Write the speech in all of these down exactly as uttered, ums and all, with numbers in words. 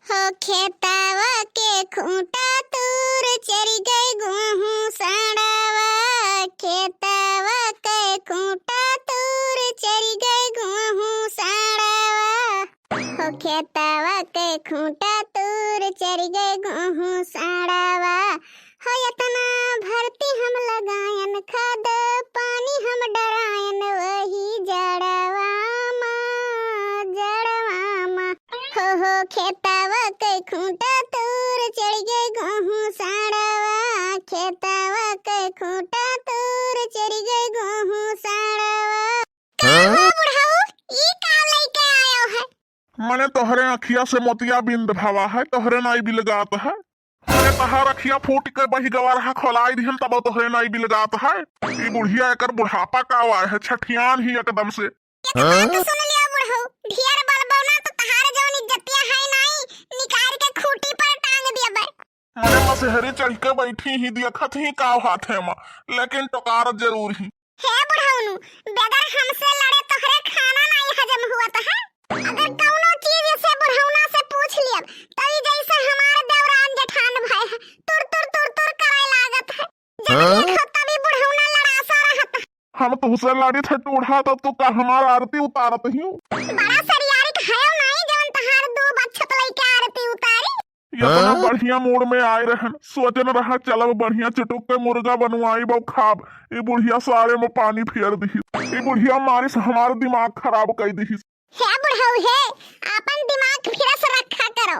हो खेतवा के खूंटा तूर चरि गए गोहूं साँड़वा, खेतवा के खूंटा तूर चरि गए गोहूं साँड़वा। हो खेतवा के खूंटा तूर चरि गए गोहूं साँड़वा। हो एतना भरती हम लगायन खाद पानी हम डरायन वही जड़वा मा, जड़वा मा। हो, हो खेतवा के खूंटा तूर चरि गए गोहूं साँड़वा, खेतवा के खूंटा तूर चरि गए गोहूं साँड़वा। का हो बुढ़ऊ, ई का लइके आयो है? मने तोहरे अँखिया से मोतिया बिंद भवा है, तोहरे नाई बिलगात है। मने तहार अँखिया फूटि के बहि गवा रहा, खोलाइ दिहन तबउ तोहरे नाई बिलगात है। ई बुढ़िया एकर बुढ़ापा का आवा है, छठियान ही एकदम से। एतना तो सुन लियो बुढ़ऊ, ढेर बलबौ ना तो तहार जौन इज्जतिया है नाई, निकारि के खूंटी पर टांग दियबै। मने मसहरी चढ़ि के बैठी ही, देखत ही काव हाथे मा, लेकिन टोकारत जरूर ही। हे बुढ़उनु, बेगर हमसे लड़े तोहरे खाना नाई हजम हुअत है। अगर कउनो चीज से बुढ़उना से पूछ लियब, त ई जइसे हमार देवरान जेठान भए है, तुर तुर तुर तुर करे लागत है। जब हाँ? देखो तभी बुढ़उना लड़ासा रहत है। हम तुहसे लड़ित है टूढ़ा, त तू का हमार आरती उतारत हियो? बड़ा सरियारिक हयो नाई, जवन तहार दू बच्छत लइके आरती उतारी। एतना हाँ? बढ़िया mood में आए रहन, सोचन रहा चलब बढ़िया चुटुक के मुर्गा बनवाइब अउ खाब। ई बुढ़िया सारे में पानी फेर दिहिस। ई बुढ़िया मारिस हमार दिमाग खराब कइ दिहिस। हे बुढ़ऊ हे, आपन दिमाग fresh रखा करो।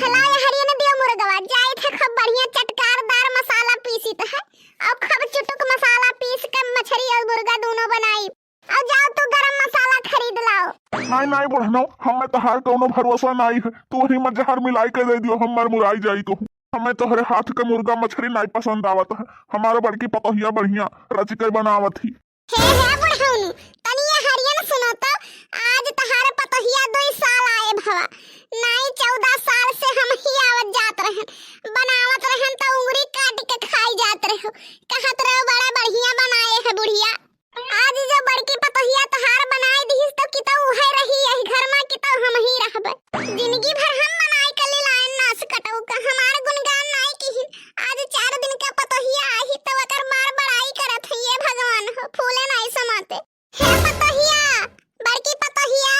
हला ये हरियन दियो मुर्गवा, जाइत है खूब बढ़िया चटकारदार मसाला पीसित है, अउ खूब चुटुक मसाला पीस के मछरी अउ मुर्गा दूनो बनाई। अउ जाओ तू गरम मसाला खरीद लाओ। नाई, नाई बुढ़नौ, हमें तहार कउनो भरोसा नाई है। तू वही में जहर मिलाई के दे दियो, हम मरमुराई जाई कहूँ। हमें तोहरे हाथ के मुर्गा मछरी नाई पसंद आवत है। हमार बड़की पतोहिया बढ़िया रच के बनावत ही। हे, हे बुढ़उनु, तनी ये हरियन सुनो तो, आज तहार पतोहिया दुई साल आए भवा। नाई चउदह साल से हम ही आवत जात रहन, बनावत रहन त उंगरी काटि के खाई जात रहो। कहत रहो बड़ा बढ़िया बनाए है बुढ़िया। आज जो बड़की पतोहिया तोहार बनाई दिहिस, तो कितौ उहे रही यही घर मा, कितौ हमही रहबै। जिनगी भर हम मनाई के लिलायन नास कटौ का, हमार गुणगान नाई किहिन। आज चार दिन का पतोहिया आही, तो ओकर मार बड़ाई करत है, ये भगवान हो, फूले नाई समाते। हे पतोहिया, बड़की पतोहिया।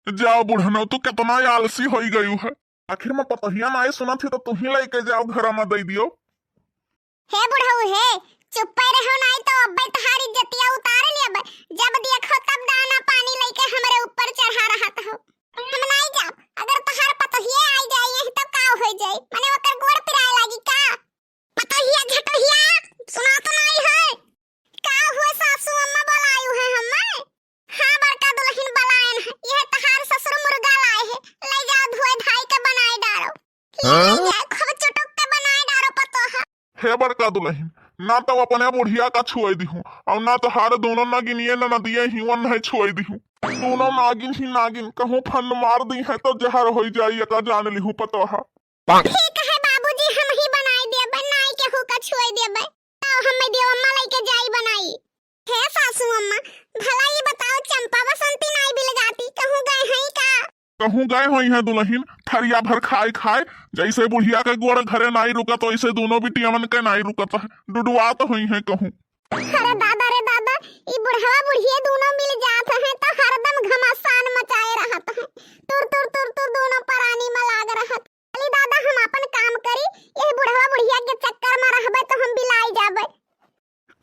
जाओ बुढ़नौ, तू केतना आलसी होई गयू है। आखिर मा पतोहिया नाई सुनत ही, तो तू ही लइके जाओ, घर मा दे दियो। हे बुढ़ऊ हे, चुप्पे रहो, नाई तो अब्बे तहार इज्जतिया उतार लेब। जब देखो तब दाना पानी लइके हमरे ऊपर चढ़ा रहत हो। हम नाई जाब, अगर तहार पतोहिए आई जाई यहीं तब का हो जाई? मने ओकर गोड़ पिराए लागी का? पतोहिया झटोहिया, सुना तो नाई है? का हुए सासू अम्मा बोलायु है हमें? हाँ बड़का दुलहिन बलायन है, यह तहार ससुर मुर्गा लाए है, ले जाओ धोए धाई के बनाए डारो। ले हाँ? जाए खूब चुटुक के बनाए डारो पतोहा। हे बड़का दुलहिन, ना तो अपने बुढ़िया का छुए दिहूँ, अउर ना तोहार दूनो नगिनिये ननदिये हिवन नहीं छुए दिहूँ। दूनो नागिन ही नागिन, कहूँ फन मार दी है तो जहर होई जाई, एका जान लिहूँ पतोहा। ठीक है बाबूजी, हम ही बनाई देबै, नाई केहू का छुए देबै। आओ हमें देव अम्मा लइके जाई बनाई। हे सासू अम्मा, भला ई बताओ, चंपा बसंती नाई बिलगाती कहूँ गए हैं का? कहूँ गए होई हैं दुलहिन, थरिया भर खाए खाए, जइसे बुढ़िया के गोड़ घरे नाई रुकत, वइसे दूनो बिटियवन के नाई रुकत है, डुडुआत होई हैं कहूँ। अरे दादा रे दादा, ई बुढ़वा बुढ़िये दूनो मिल जात हैं तो हरदम घमासान मचाए रहत हैं, तुर तुर तुर तुर दूनो परानी मा लाग रहत। चली दादा, हम आपन काम करी, यही बुढ़वा बुढ़िया के चक्कर मा रहबे तो हम बिलाई जाबे।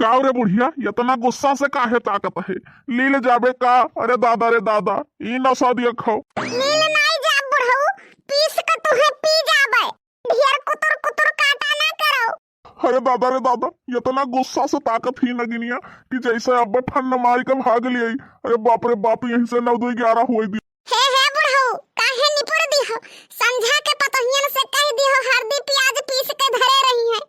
काव रे बुढ़िया, एतना गुस्सा से काहे ताकत है? लील जाबे का? अरे दादा रे दादा, ई नसा दिया खाओ। लील नाई जाब बुढ़ऊ, पीस के तुहे पी जाबे। ढेर कुतुर कुतुर काटा ना करो। अरे दादा रे दादा, एतना गुस्सा से ताकत ही नगिनिया कि जइसे अब्बे फन्न मारी के भाग लियाई। अरे बाप रे बाप, यहीं से नौ दो ग्यारह होई दी। हे, हे बुढ़ऊ, काहे निपुर दी हो? संझा के पतोहियन से कह दी हो, हरदी पियाज पीस के धरे रही है।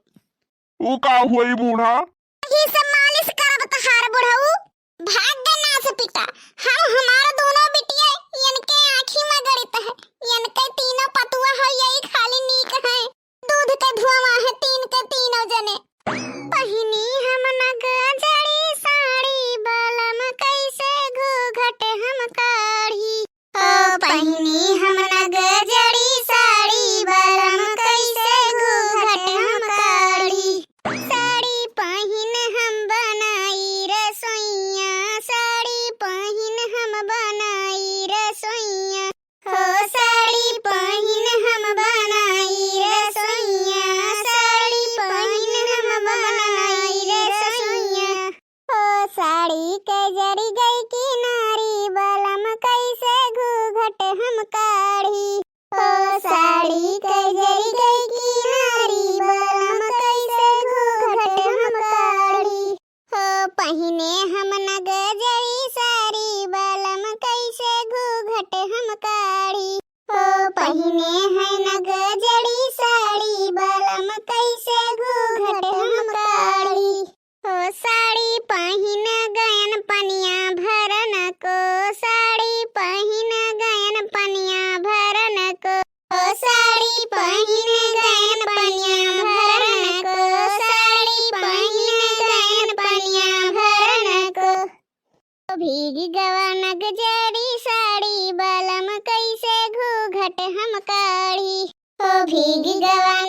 ऊ का हुई बूढ़ा? यही से मालिश करब तहार बुढ़ऊ। भाग गे नास पिटा, हम हमार दूनो बिटिया इनके आँखी मा गड़ित है, इनके तीनों पतुआ हो यही खाली नीक है। दूध के धुआं है तीन के तीनों जने। पहिनी हम नग जड़ी साड़ी, बलम कैसे घूघट हम काढ़ी। ओ पहिनी हम नग जड़ी साड़ी कजरी गई किनारी, बलम कैसे घूंघट हम काढ़ी। हो पहिने हम नगजरी साड़ी, बलम कैसे घूंघट हम काढ़ी। हो पहिने है नगजरी साड़ी, बलम कैसे घूंघट हम काढ़ी। हो साड़ी पहिन गयन पनिया भरन को, साड़ी पहिन गयन पनिया भरन को। हो साड़ी पहिन गयन पनिया भरन को, साड़ी पहिन गयन पनिया भरन को। भीगी गवा नगजरी साड़ी, बलम कैसे घूंघट हम काढ़ी। हो भीगी गवा